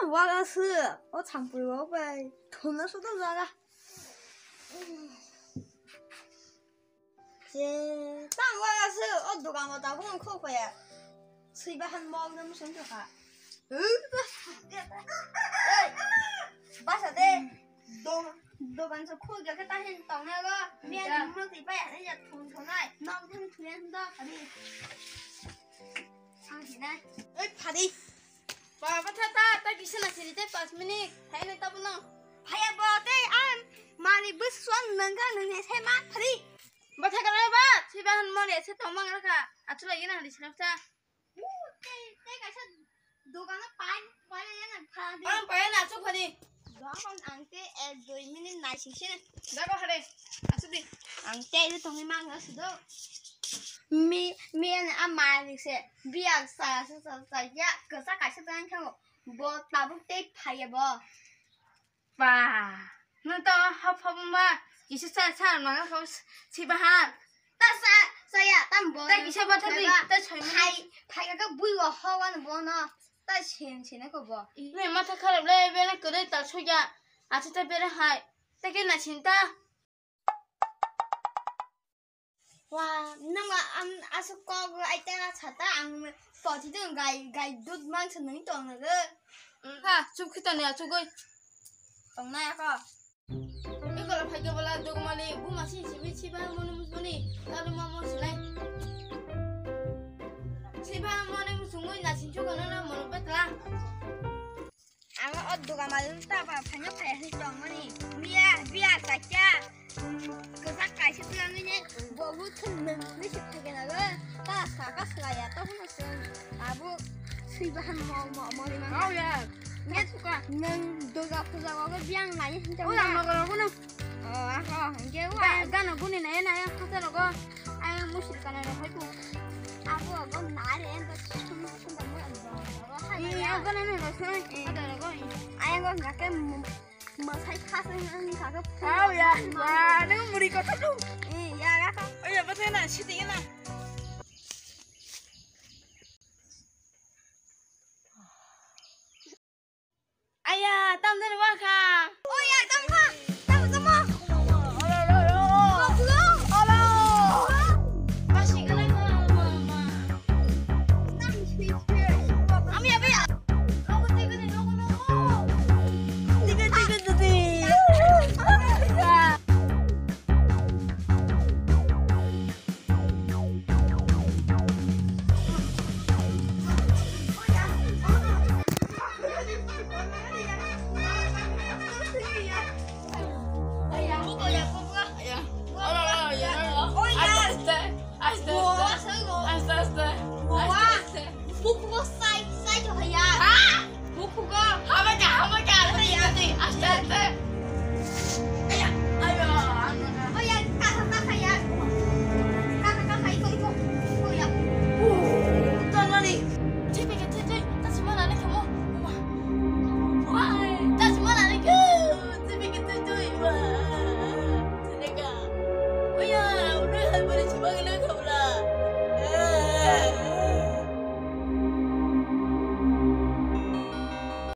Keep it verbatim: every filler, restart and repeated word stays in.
Waga se, o champui o bai. Thuna su to jaga. Je, tang waga se, o dukan o tabuk ang khok paya. Sui bahan mol nam sung kha. Ei, basa de. Dong, dogan se khuk ya khe ta hin tong na go. Miya ni mung ti pai ani ya thun thun nai. Nok thun thun da kari. Sang si nai. Oi, phari. Baba, tha, tha, tha, kisa na siri tei panch minute. Thai nai tabu no. Phaya bo tei an mani bus swan nang ga nang ne sai ma phari. Ba tha kara ba, si ba han mo le se tong mang ra kha. Achu la yena di sra ta. Tei, tei kaisa dogano pai, pai ya na phadi. Ang pai na chu phadi. Dogan ang te ek dui minute nai sing sini. Dago hare. Achu di. Ang te ri tongwi mang asu do. Mi, mi an a malik se. Biak sa, sa, sa, sa, ya, kasa kaisa tang kha. Bo tabuk te phaya bo. Ba, nung to hap hap ma, kisa sa sa ma ko si ba ha. Ta sa, sa ya, tam bo. Ta kisa ba ta di, ta choi ma. Phai, phai ka bui wo ho wan bo no. Ta chen chen ko bo. Ne ma tha kharap le, be na kore ta choi ya. Achu ta be re hai. Ta ke na chin ta. Wa, nang ma am asuk kok ai ta sa ta ang poti tu gai, gai dut mang sa nung tong na ge. Ha, chup khita ne achu goi. Tong na ya ko. Iko la phai ke bala dogmali bu ma si si mi si ba mo ni mu ni. Ta lu ma mo si lai. Si ba mo ni mu sungui na si chu ko na na mo betla. Ang o duga malum ta ba phanya phaya hin tong mani. Miya, biya sakya. Kasa kaisa tulang ni bo bu thun nung ni si phage na go. Ta sa ka sla ya to huna sun. Abu si ba han mo, mo, mo ni ma. Oh ya. Net ka. Nung duga puja go biang na ni hin tong. Oh ya, mo go no. Oh, ako, hingke wa. Ga-, gana guni na ena ya khata rogo. Ay musil kana ro hai tu. Abo go na re en to sum sum da mo ro. Ni ya gana no ro soi. Ada rogo. Ay go ngake masai khasa ngani kaka. Au ya. Wa, nang muri kota tu. Eh, ya ga ka. Oh ya, bata na siti na.